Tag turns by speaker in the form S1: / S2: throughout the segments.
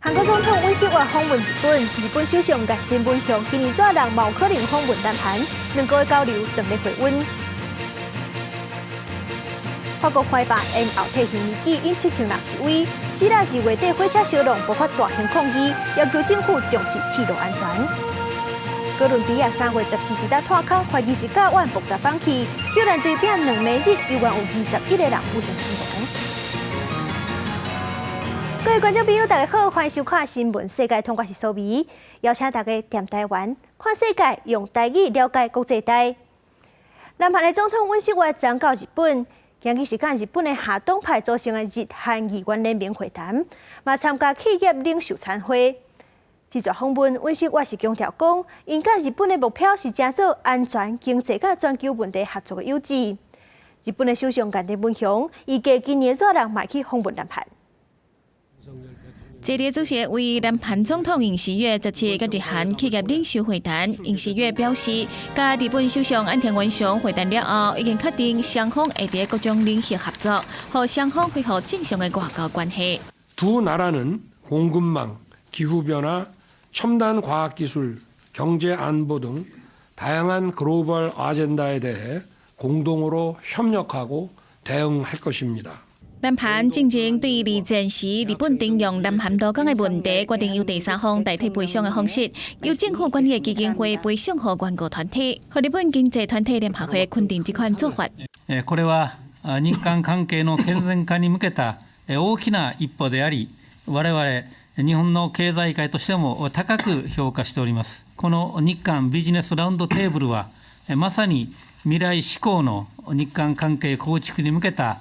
S1: 韓國總統尹錫悅訪問日本，日本首相岸田文雄今年熱人嘛有可能訪問南韓，兩國的交流當咧回溫。法國懷壩延後退休年紀引7000人示威，希臘二月底火車燒浪爆發大型抗議，要求政府重視鐵路安全。哥倫比亞3月14一搭拖空，懷疑是甲烷爆炸放氣，居然對拚2暝日，猶原有21個人不幸死亡。各位觀眾朋友，大家好，歡迎收看《新聞世界通》，我是蘇美，邀請大家踮台灣看世界，用台語了解國際大。南韓的總統尹錫悅昨到日本，今日是佮日本的下黨派組成的日韓議員聯盟會談，嘛參加企業領袖餐會。這逝訪問，尹錫悅是強調講，𪜶佮日本的目標是成做安全、經濟佮全球問題合作的友子。日本的首相岸田文雄預計今年熱人嘛去訪問南韓。
S2: 這裡主席為南韓總統尹錫悅17佮日韓企業領袖會談。尹錫悅表示，佮日本首相岸田文雄會談了後，已經確定雙方會佇各種領域合作，予雙方恢復正常的外交關係。
S3: 두 나라는 공급망, 기후변화, 첨단 과학기술, 경제 안보 등 다양한 글로벌 아젠다에 대해 공동으로 협력하고 대응할 것입니다.
S2: 南韓進前對二戰時日本徵用南韓漁港的問題，決定由第三方代替賠償的方式，由政府管理的基金會賠償予原告團體，予日本經濟團體聯合會肯定這款做法。
S4: これは日韓関係の健全化に向けた大きな一歩であり、我々日本の経済界としても高く評価しております。この日韓ビジネスラウンドテーブルは、まさに未来志向の日韓関係構築に向けた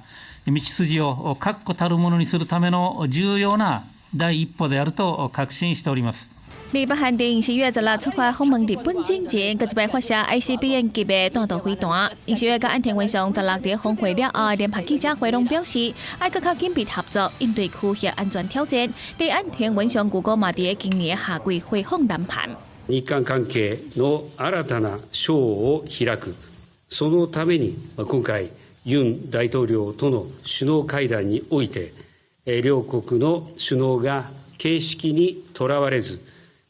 S4: 道筋を確固たるものにするための重要な第一歩であると確信しております。
S2: 北韓佇尹錫悅16出發訪問日本進前，閣一擺發射 ICBM 級的彈道飛彈。尹錫悅佮岸田文雄十六佇峰會了後，聯合記者會攏表示，愛閣較緊密合作，應對區域安全挑戰。佇岸田文雄預估嘛佇今年夏季回訪南韓。
S5: 日韓関係の新たな章を開く、そのために今回ユン大統領との首脳会談において、両国の首脳が形式にとらわれず、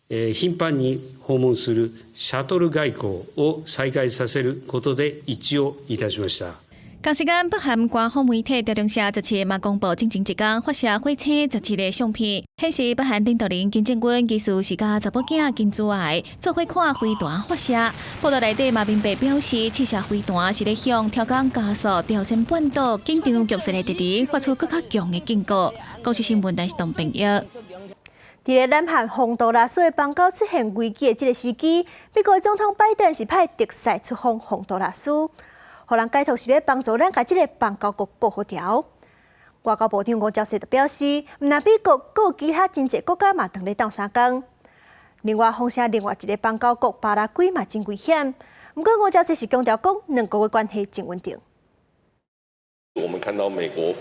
S5: 頻繁に訪問するシャトル外交を再開させることで一致をいたしました。
S2: 同時間，北韓官方媒體朝中社17嘛公布，進前一工發射火星17个相片，顯示北韓領導人金正恩其實是佮查某囝金珠愛做伙看飛彈發射。報道內底嘛明白表示，試射飛彈是咧向挑工加速朝鮮半島緊張局勢的敵人發出閣較強的警告。公視新聞電視東編譯。
S1: 佇咧南韓洪都拉斯的邦交出現危機的這个時機，美國總統拜登是派特使出訪洪都拉斯，予人解讀是欲幫助咱共這个邦交國顧好牢。外交部長吳釗燮就表示，毋但美國，閣有其他真濟國家嘛當咧鬥相共。另外，封城另外一个邦交國巴拉圭嘛真危險。毋過吳釗燮是強調講，兩國的關係真穩定。
S6: 我們看到美國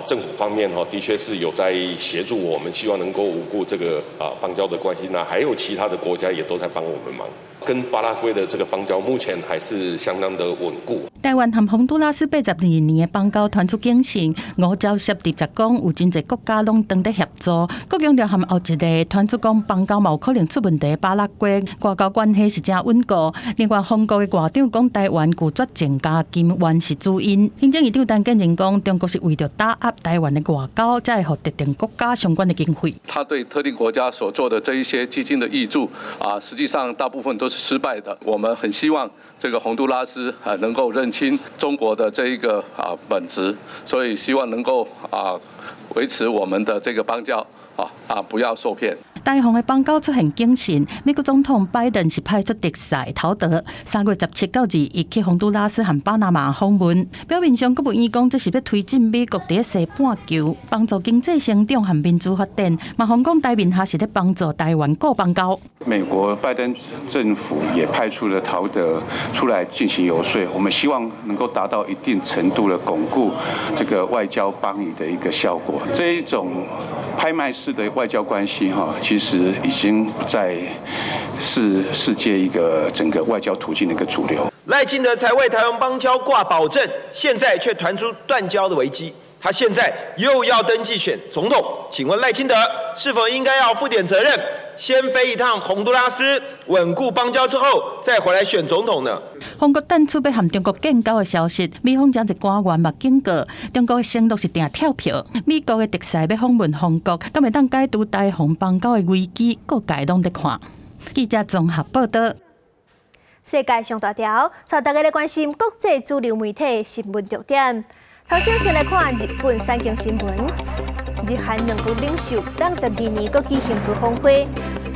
S6: 政府方面哈，的確是有在協助我們，希望能夠穩固這個邦交的關係。那還有其他的國家也都在幫我們忙。跟巴拉圭的這個邦交目前還是相當的穩固。
S7: 台灣和洪都拉斯82年的邦交傳出警訊，吳釗燮直接講有真濟國家攏當咧協助，閣強調和後一个傳出講邦交嘛有可能出問題，巴拉圭外交關係是誠穩固。另外，法國的外長講台灣拒絕增加金援是主因。行政院長陳建仁講，中國是為著打壓台灣的外交，才會予特定國家相關的經費。
S8: 他對特定國家所做的這一些基金的挹注啊，實際上大部分都是失敗的。我們很希望這個洪都拉斯啊能夠認清中國的這一個本質，所以希望能夠維持我們的這個邦交不要受騙。
S7: 台洪的邦交出現警訊，美國總統拜登是派出特使陶德，3月17到21去洪都拉斯和巴拿馬訪問。表面上國務院講這是欲推進美國佇西半球幫助經濟成長和民主發展，嘛方講台面下是咧幫助台灣顧邦交。
S9: 美國拜登政府也派出了陶德出來進行遊說，我們希望能夠達到一定程度的鞏固這個外交邦誼的一個效果。這一種拍賣式的外交關係，哈，其實已經不再是世界一個整個外交途徑的一個主流。
S10: 賴清德才為台灣邦交掛保證，現在卻傳出斷交的危機。他現在又要登記選總統，請問賴清德是否應該要負點責任，先飛一趟洪都拉斯，穩固邦交之後，再回來選總統呢？
S7: 韓國彈出欲和中國建交的消息，美方誠濟官員嘛警告，中國的承諾是碇跳票。美國的特使欲訪問韓國，敢會當解除台韓邦交的危機？各界攏佇看。記者綜合報道。
S1: 世界上大條，帶大家來關心國際主流媒體新聞重點。頭先先來看日本產經新聞，日韓兩國領袖62年閣舉行高峰會，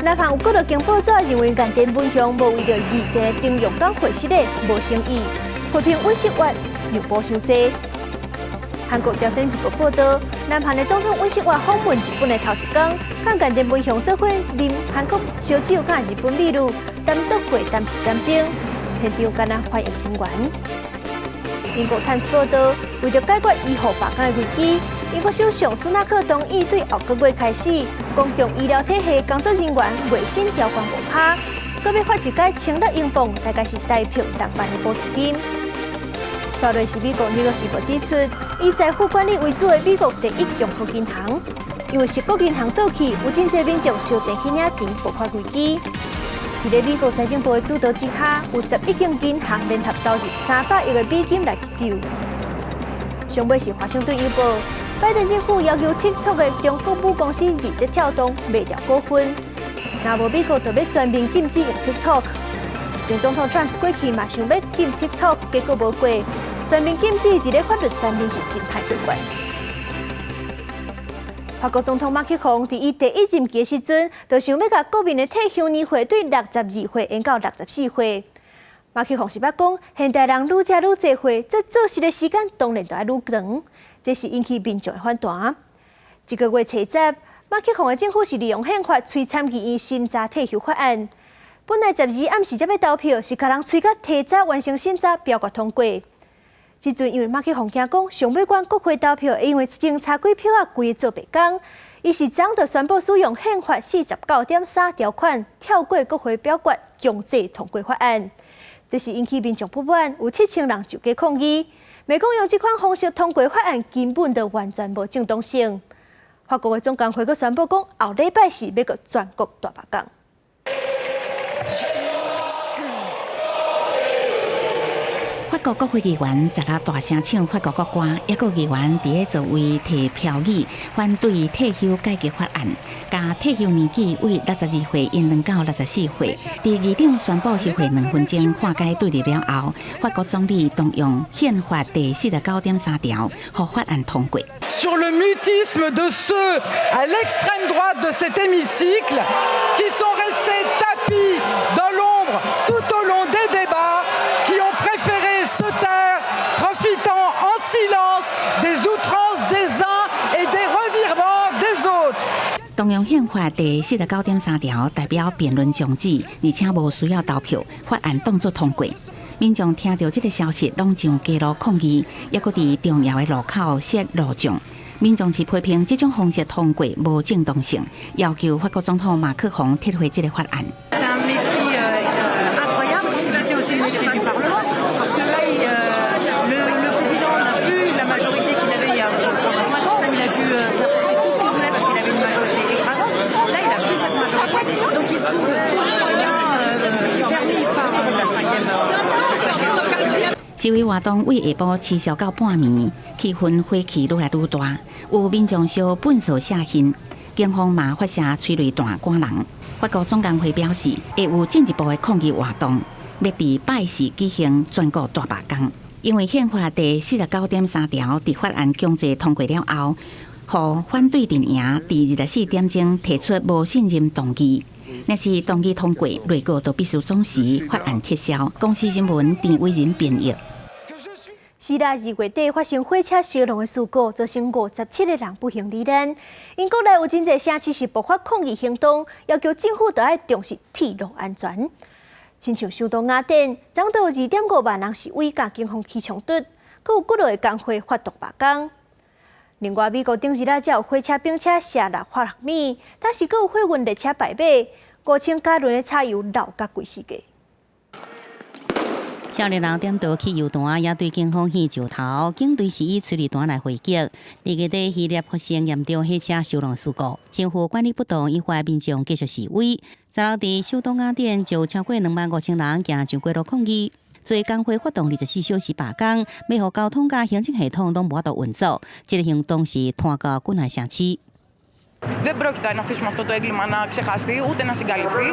S1: 南韓有幾落間報紙認為岸田文雄無為著二戰徴用港會失的無誠意，批評尹錫悅讓步傷濟。韓國朝鮮日報報導，南韓的總統尹錫悅訪問日本的頭一工，佮岸田文雄做伙啉韓國燒酒，佮日本美女單獨會談一點鐘，現場敢若翻譯人員。英國《泰晤士報》報導，為著解決醫護罷工的危機，英國首相蘇納克同意對後個月開始，公共醫療體系工作人員月薪調懸5%，閣欲發一改1600英鎊，大概是台幣6萬的補助金。紲落是美國《紐約時報》指出，以財富管理為主的美國第一共和銀行，因為矽谷銀行倒去，有真濟民眾燒錢去領錢，爆發危機。佇咧美國財政部的主導之下，有11間銀行聯合投入300億的美金來急救。上尾是華盛頓郵報，拜登政府要求 TikTok 的中國母公司字節跳動賣掉股份，若無美國就欲全面禁止用 TikTok。前總統川普過去嘛想欲禁 TikTok，結果無過。全面禁止佇咧法律層面是真歹過關。法國總統馬克宏佇伊第一任期的時陣，就想欲共國民的退休年歲對62歲延到64歲。馬克宏是捌講，現代人愈食愈濟歲，這做事的時間當然就愛愈長，這是引起民眾的反彈。這個月初十，馬克宏的政府是利用憲法催參議院審查退休法案。本來12暗時才欲投票，是共人催甲提早完成審查，表決通過。這陣因為馬克宏驚講，上尾關國會投票會因為爭差幾票仔規个做白工，伊是昨就宣布使用憲法49.3條款跳過國會表決，強制通過法案。這是引起民眾不滿，有7000人上街抗議。罵講用這款方式通過法案，根本就完全無正當性。法國的總工會閣宣布講，後禮拜四欲閣全國大罷工。
S11: 法國國會議員十六大聲唱法國國歌，抑閣議員佇咧座位提標語反對退休改革法案，共退休年紀對62歲延長到64歲。佇議長宣布休會2分鐘化解對立了後，法國總理動用憲法第49.3條，予法案通過。
S12: Sur le mutisme de ceux à l'extrême droite de cet hémicycle qui sont restés tapis dans l'ombre tout au long des débats, qui ont préféré se taire, profitant en silence des outrances des uns et des revirements des autres。
S11: 動用憲法第49.3條，代表辯論終止，而且無需要投票，法案當作通過。民眾聽著這个消息，攏上街路抗議，抑閣佇重要的路口設路障。民眾是批評這種方式通過無正當性，要求法國總統馬克宏撤回這个法案。
S13: C'est un mépris incroyable. C'est aussi le mépris du Parlement, parce que là, le président n'a plus la majorité qu'il avait il y a 5 ans. Il a pu faire porter tout ce qu'il voulait parce qu'il avait une majorité écrasante. Là, il n'a plus cette majorité. Donc, il trouve tous les moyens permis par la cinquième.
S11: 示威活動對下晡持續到半暝，氣氛火氣愈來愈大，有民眾燒糞掃射糞，警方嘛發射催淚彈趕人。法國總工會表示，會有進一步的抗議活動，欲佇拜四舉行全國大罷工。因為憲法第49.3條佇法案強制通過了後，予反對陣營佇24點鐘提出無信任動議。若是動議通過，內閣就必須總辭，法案撤銷。公視新聞陳偉仁編譯。
S1: 希臘2月底發生火車燒龍的事故，造成57個人不幸罹難。英國內有真濟城市是爆發抗議行動，要求政府著愛重視鐵路安全。親像首都雅典，昨昏有2.5萬人示威，佮警方起衝突，閣有幾落個工會發動罷工。另外，美國頂日仔才有火車並車射落化學物，但是閣有貨運列車敗馬，5000加侖的柴油漏甲規世界。
S14: 少年人點著汽油彈，也對警方擲石頭，警隊是以催淚彈來回擊。二月底，希臘發生嚴重火車燒浪事故，政府管理不當，引發民眾繼續示威。十六佇首都雅典就有超過25,000人行上街路抗議。所以工會發動24小時罷工，欲予交通佮行政系統攏無法度運作。這个行動是拖到國內城市。
S15: Δεν πρόκειται να αφήσουμε αυτό το έγκλημα να ξεχαστεί ούτε να συγκαλυφθεί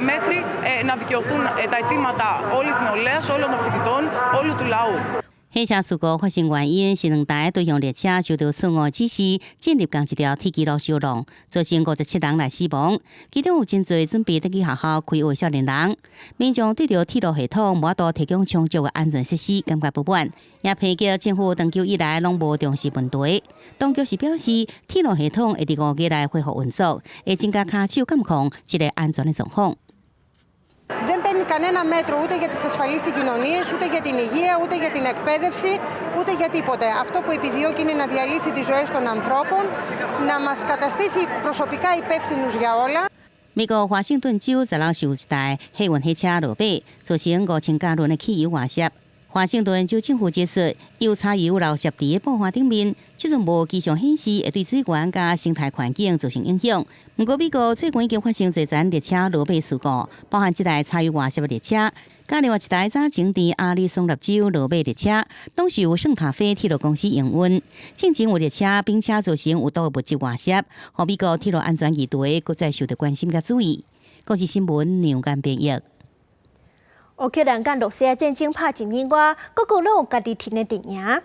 S15: μέχρι να δικαιωθούν τα αιτήματα όλης της νεολαίας, όλων των φοιτητών, όλου του λαού.
S14: 火車事故發生原因是兩台對向列車受到錯誤指示，進入仝一條鐵軌路相撞，造成57人來死亡。其中有真濟準備轉去學校開學少年人。民眾對著鐵路系統無法度提供充足的安全設施感覺不滿，也批評政府長久以來攏無重視問題。當局是表示，鐵路系統會佇5月內恢復運作，會增加跤手監控這个安全的狀況。
S16: Δεν παίρνει κανένα μέτρο ούτε για τις ασφαλείς συγκοινωνίες, ούτε για την υγεία, ούτε για την εκπαίδευση, ούτε για τίποτε. Αυτό που επιδιώκει είναι να διαλύσει τις ζωές των ανθρώπων, να μας καταστήσει προσωπικά υπεύθυνους για όλα.
S14: 美國華盛頓州十六是有一台客運火車落馬，造成5000加侖的汽油外洩。華盛頓州政府指出，有柴油漏洩佇布環頂面，這陣無跡象顯示會對水源佮生態環境造成影響。毋過美國最近已經發生濟層列車落馬事故，包含這台柴油外洩的列車，佮另外一台早前佇亞利桑那州落馬列車，攏是由聖塔菲鐵路公司營運。進前有列車並且造成有毒物質外洩，予美國鐵路安全議題閣再受到關心佮注意。公視新聞梁間編譯。
S1: 烏克蘭佮羅西亞戰爭拍一年外，各國攏有家己佇的陣營。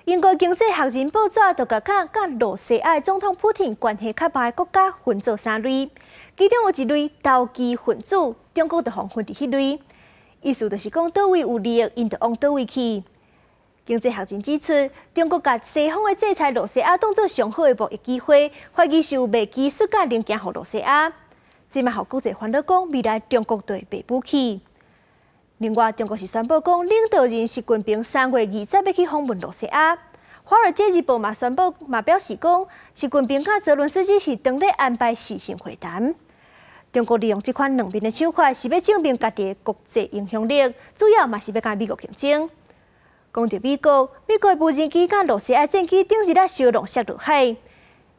S1: 英國經濟學人報紙就共佮羅西亞總統普廷關係較歹的國家分做三類，其中有一類投機分子，中國就予分佇彼類。意思就是講，佗位有利益，𪜶就往佗位去。經濟學人指出，中國共西方的制裁羅西亞當做上好的貿易機會，懷疑是有賣技術佮零件予羅西亞，這嘛予國際煩惱講，未來中國就會賣武器。另外，中國是宣布講，領導人習近平3月20欲去訪問羅西亞。華爾街日報嘛宣布嘛表示講，習近平佮澤倫斯基是當咧安排視訊會談。中國利用這款兩面的手法，是欲證明家己的國際影響力，主要嘛是欲佮美國競爭。講著美國，美國的無人機佮羅西亞戰機頂日仔相挵摔落海。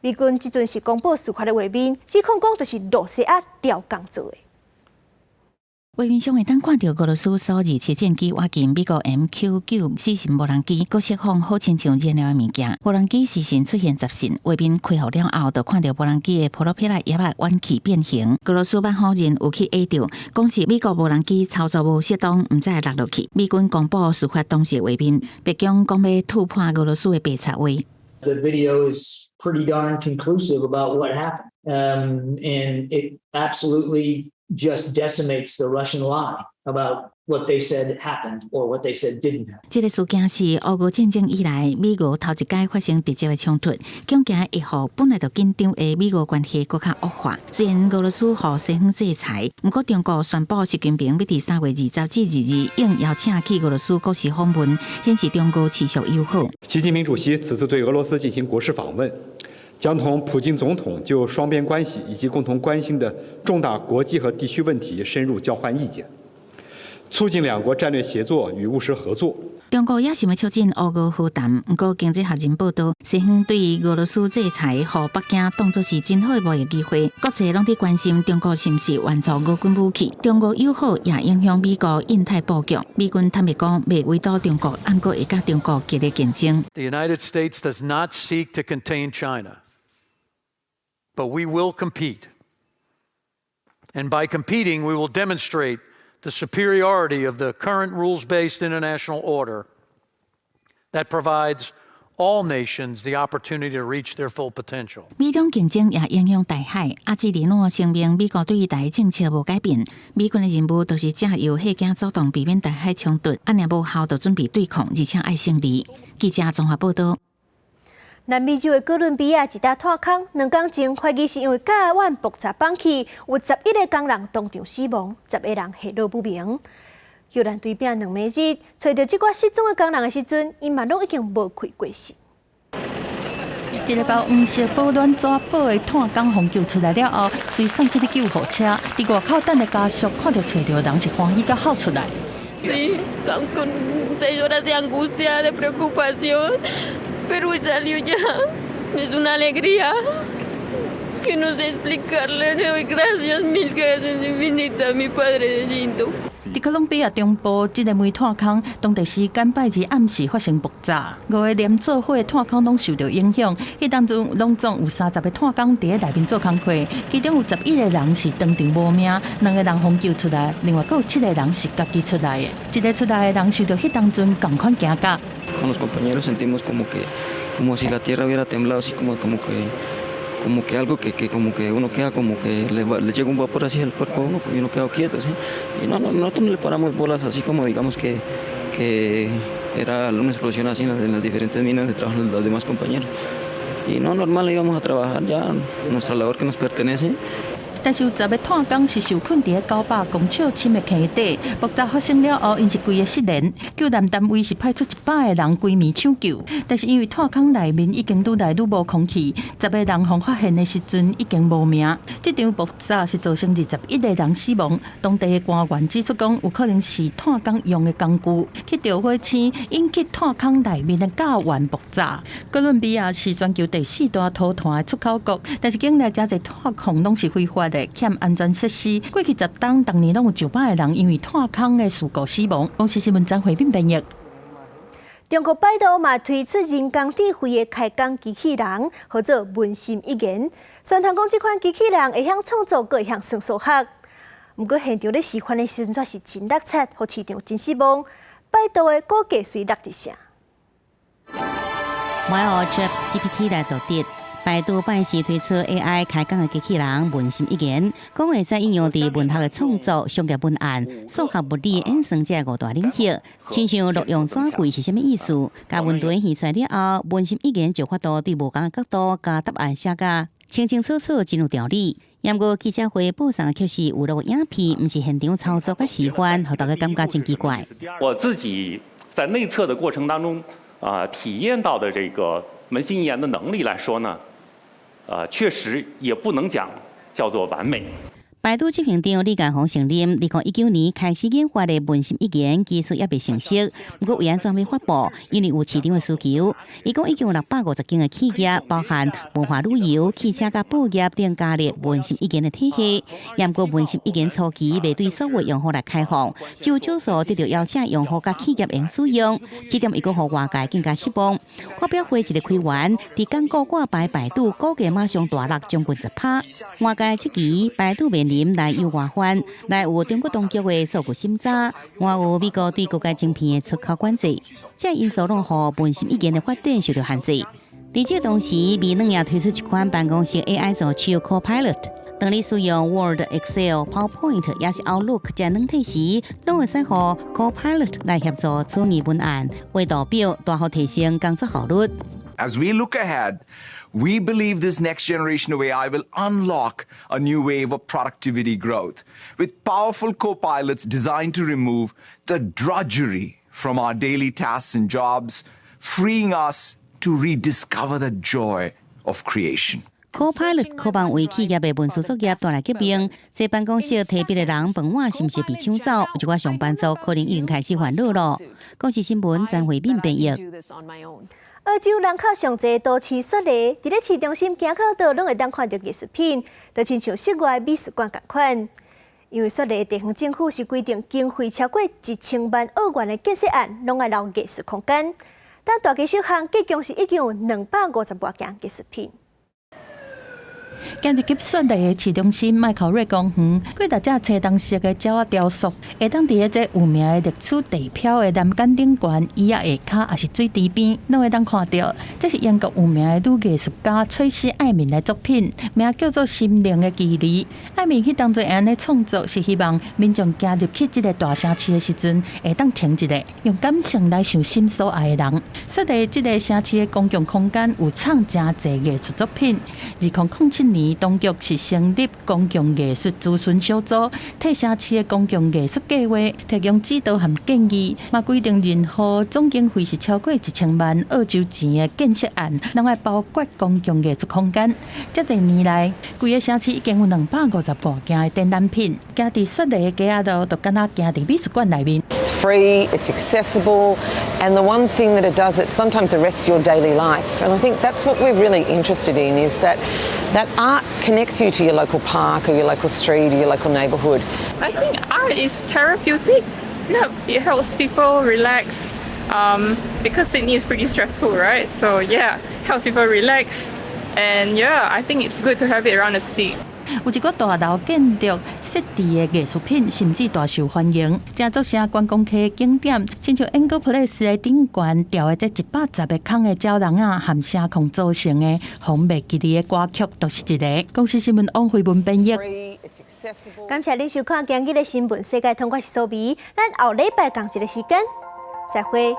S1: 美軍這陣是公布事發的畫面，指控講就是羅西亞調工做的。
S11: 畫面上會當看著俄羅斯蘇27戰機倚近美國 MQ-9死神無人機，閣釋放好親像燃料的物件。無人機時時出現雜訊，畫面開予了後，就看著無人機的普羅皮拉葉仔彎曲變形。俄羅斯嘛否認有去壓著，講是美國無人機操作無適當，毋知落落去。美軍公布事發當時畫面，白宮講欲吐破俄羅斯的白賊話。
S17: The video is pretty darn conclusive about what happened, and it absolutely just decimates the Russian lie about what they said happened or what they said didn't happen.
S11: 這个事件是烏俄戰爭以來美俄頭一擺發生直接的衝突，恐驚會予本來就緊張的美俄關係閣較惡化。雖然俄羅斯予西方制裁，毋過中國宣布習近平欲佇3月20至22應邀請去俄羅斯國事訪問，顯示中俄持續友好。
S18: 習近平主席此次對俄羅斯進行國事訪問，將同普京總統就雙邊關係以及共同關心的重大國際和地區問題深入交換意見，促進兩國戰略協作與務實合作。
S11: 中國也想欲促進烏俄和談，毋過經濟學人報導，西方對俄羅斯制裁，予北京當作是真好的貿易機會。國際攏佇關心中國是毋是援助俄軍武器，中俄友好也影響美國印太布局。美軍坦白講，袂圍堵中國，毋過會佮中國激烈競爭。
S19: The United States does not seek to contain China, but we will compete. And by competing, we will demonstrate the superiority of the current rules-based international order that provides all nations the opportunity to reach their full potential.
S11: 美中競爭也影響台海。阿茲利諾聲明，美國對台政策無改變。美軍的任務就是藉由嚇驚阻擋，避免台海衝突。啊若無效，就準備對抗，而且愛勝利。記者綜合報導。
S1: 南美洲的哥倫比亞一搭炭礦，2工前懷疑是因為甲烷爆炸放氣，有11個工人當場死亡，10個人下落不明。救援隊拚2暝日，揣著這寡失蹤的工人的時陣，𪜶嘛攏已經無氣過身。
S7: 一个包黃色保暖紙包的炭工予救出來了後，隨送去救護車，佇外口等的家屬看著揣著人是歡喜甲哭出來。
S20: Sí, con 6 horas de angustia, de preocupación, pero salió ya. Es una alegría que no sé explicarle. Le doy gracias, mil gracias infinitas a mi Padre lindo.
S7: 佇哥倫比亞中部，這个煤炭空當地時間拜二暗時發生爆炸，五个連做伙的炭礦攏受著影響。彼當陣攏總有30個炭工佇咧內面做工課，其中有11個人是當場無命，兩個人予救出來，另外閣有七個人是家己出來的。一个出來的人受著彼當陣仝款驚嚇。
S21: Con los compañeros sentimos como que, como si la tierra hubiera temblado, así como que algo que como que uno queda como que le llega un vapor así al cuerpo a uno y uno queda quieto, ¿sí? Y no, no, nosotros no le paramos bolas así como digamos que era una explosión así en las diferentes minas de trabajo de los demás compañeros. Y no, normal, íbamos a trabajar ya nuestra labor que nos pertenece.
S7: 但是有十个炭工是受困佇咧900公尺深的坑底，爆炸發生了後，𪜶是規个失聯。救難單位是派出100個人規暝搶救，但是因為炭坑內面已經愈來愈無空氣，十個人予發現的時陣已經無命。這場爆炸是造成21個人死亡。當地的官員指出講，有可能是炭工用的工具去著火星，引起炭坑內面的甲烷爆炸。哥倫比亞是全球第四大土炭的出口國，但是境內誠濟炭礦攏是非法的，欠安全設施。過去10冬，逐年攏有上百个人因為炭坑的事故死亡。公視新聞張惠敏編譯。
S1: 中國百度嘛推出人工智慧的開講機器人，號做文心一言。宣傳講這款機器人會曉創作，閣會曉算數學。毋過現場咧示範的時陣，卻是真落漆，予市場真失望。百度的股價隨落一成。
S14: 欲予 ChatGPT 來奪得。百度拜四推出 AI 開講的機器人文心一言，講會使應用佇文學的創作、商業文案、數學、物理演算這五大領域。親像錄用紙櫃是啥物意思？共問題還出來了後，文心一言就法度對無仝的角度，共答案寫甲清清楚楚，真有條理。毋過記者會播送的卻是有錄影片，毋是現場操作佮示範，予大家感覺真奇怪。
S22: 我自己在內測的過程當中，體驗到的這個文心一言的能力來說呢，確實也不能講叫做完美。
S14: 百度執行長李彥宏承認，2019年開始研發的文心一言技術猶未成熟，毋過為按怎欲發布？因為有市場的需求。伊講已經有650間的企業，包含文化旅遊、汽車佮報業等加入文心一言的體系。毋過文心一言初期未對所有用戶來開放，只有少數得著邀請用戶佮企業會用使用。這點又閣予外界更加失望。發表會一个開完，佇港股掛牌百度股價馬上大落將近10趴。外界質疑百度面臨內憂外患，內有中國當局的數據審查，外有美國對國家晶片的出口管制，這因素攏予文心一言的發展受著限制。佇這同時，微軟也推出一款辦公室 AI 助手 Copilot。當你使用 Word、Excel、PowerPoint 抑是 Outlook 這軟體時，攏會使予 Copilot 來協助草擬文案、畫圖表，大幅提升工作效率。
S23: As we look ahead, we believe this next generation of AI will unlock a new wave of productivity growth with powerful co-pilots designed to remove the drudgery from our daily tasks and jobs, freeing us to rediscover the joy of creation.
S14: Copilot 渴望為企業的文書作業帶來革命。坐辦公室提筆的人，飯碗是毋是被搶走？有一寡上班族可能已經開始煩惱囉。公視新聞張惠敏編譯。
S1: 澳洲人口上濟都市雪梨，佇咧市中心行到佗攏會當看著藝術品，就親像室外美術館仝款。因為雪梨地方政府是規定經費超過1000萬澳元的建設案，攏愛留藝術空間。但大街小巷，計共是已經有250外件藝術品。
S7: 行入去雪梨的市中心麥考瑞公園，幾若隻青銅色的鳥仔雕塑，會當佇咧這有名的歷史地標的欄杆頂懸、椅仔下跤，抑是水池邊，攏會當看著。這是英國有名的女藝術家崔絲艾敏的作品，名叫做《心靈的距離》。艾敏彼當陣按呢創作，是希望民眾行入去這个大城市的時陣，會當停一下，用感性來想心所愛的人。雪梨這个城市的公共空間有藏誠濟藝術作品。2007年，當局是成立公共藝術諮詢小組，替城市的公共藝術計劃提供指導和建議，嘛規定任何總經費是超過1000萬澳洲錢的建設案，攏愛包括公共藝術空間。這濟年來，規个城市已經有250外件的展覽品，行佇雪梨的街仔路，就敢若行佇美術館內面。
S3: It's free, it's accessible, and the one thing that it does, it sometimes arrests your daily life. And I think that's what we're really interested in, is that that art connects you to your local park or your local street or your local neighbourhood.
S4: I think art is therapeutic. Yeah, it helps people relax because Sydney is pretty stressful, right? So yeah, helps people relax. And yeah, I think it's good to have it around the city.
S7: 有一個大樓建築設置的藝術品，甚至大受歡迎，成做成觀光客景點。親像 Angle Place 的頂懸吊的這110個孔的鳥籠仔，含聲控組成的防袂記得的歌曲，都是一個。公視新聞王慧文編譯。
S1: 感謝您收看今日的新聞世界通，我是蘇美，咱後禮拜仝一个時間再會。